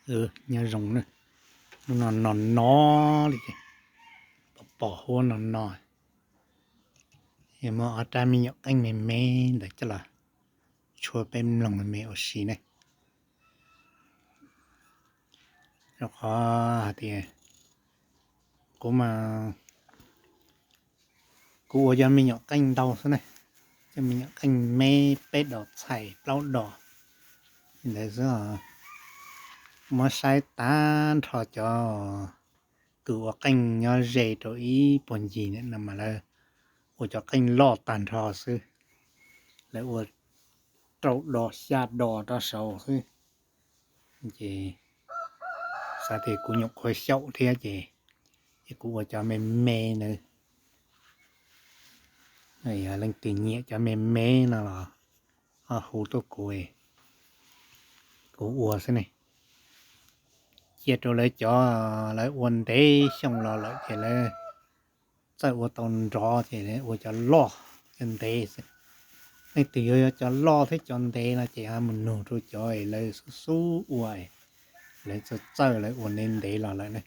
Nyob zoo na, hnub no no no li ces pom pom huab no no. Muab ob rab me nyuam qeej me me ntawd coj los tshuab peb mloog me ua si ne. Rau qhov hais tias kuv mas kuv ua cov me nyuam qeej ntau xwb ne, cov me nyuam qeej me peb dos txhais plaub dos li ntawd xwb os. Muab saib tag nrho cov kws ua qeej nyob ze rau ib puag ncig no mas lawv ua cov qeej loj tag nrho xwb, lawv ua rau dos xya dos rau saud xwb. Ces xav tias kuv nyuam qhuav xyaum thiab ces, ces kuv ua cov me me na. Yog leej twg nyiam cov me me no los ho hu tuaj kuv, kuv ua xwb ne. Cia rau lawv cov lawv ua ntev xyoo los lawm ces lawv txawj ua tau nrov ces ua cov loj cov ntev xwb. Leej twg yuav yuav cov loj thiab cov ntev no ces ho mus nug rau cov lawv xub xub ua, lawv txawj txawj lawv ua ntev ntev los lawm ne.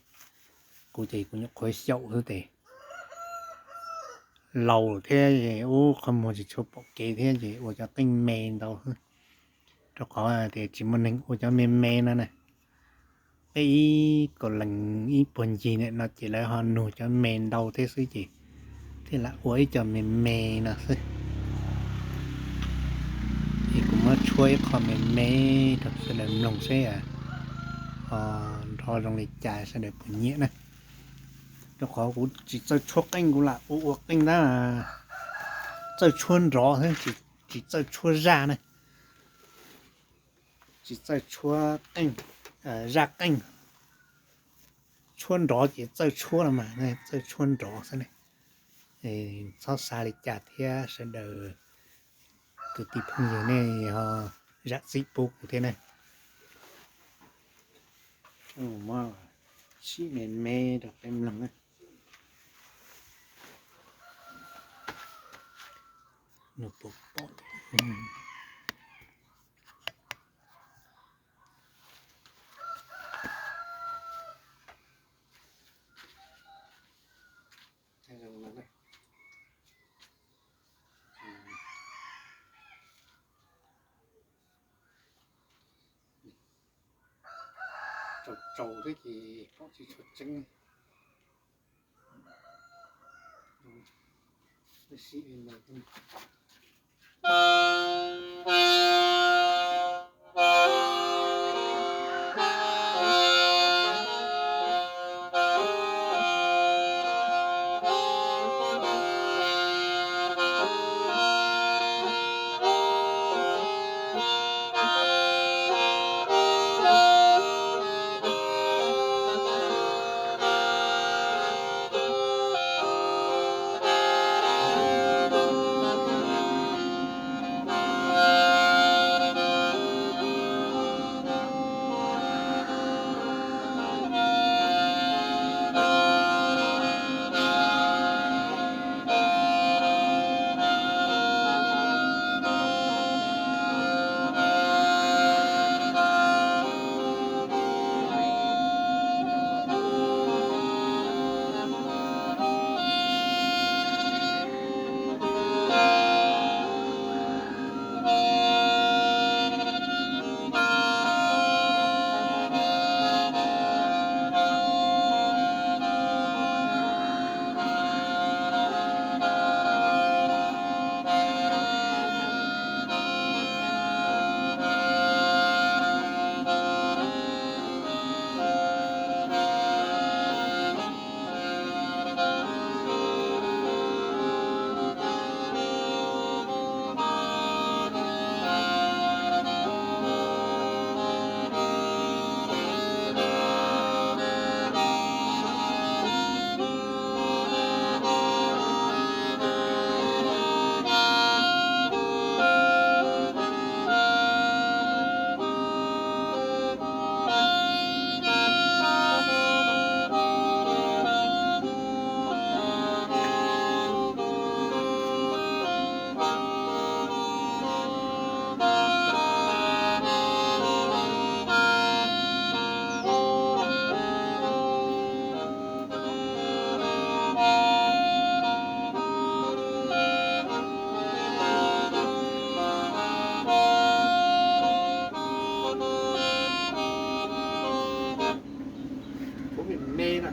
Kuv ces kuv nyuam qhuav xyaum xwb ces laus thiab ub qhov muag tsis tshua pom kev thiab ces ua cov qeej me ntau xwb. Rau qhov tias tsis muaj neeg ua cov me me no na. Peb ib kaum leej ib puag ncig no ces lawv ho nug cov me ntau thiab xwb ces thiaj lam ua ib co me me no xwb. Es kuv muab tshuab ib qho me me rau sawv daws mloog seb ho nrov zoo li cas sawv daws puas nyiam na. Rau qhov kuv tsis txawj tshuab qeej, kuv lam ua ua qeej tab txawj tshuab nrov xwb, tsis txawj tshuab zaj na. Tsis txawj tshuab qeej, zaj qeej. Tshuab nrov ces txawj tshuab los mas, txawj tshuab nrov xwb ne. Txhob xav li cas thiab sawv daws, kwv tij phooj ywg nej ho zam txim pub kuv thiab ne. Muab sib me me rau peb mloog na. Nws puas pom. Tsaus tsaus thiab ces pom tsis tshua tseeb.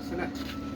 xwb na.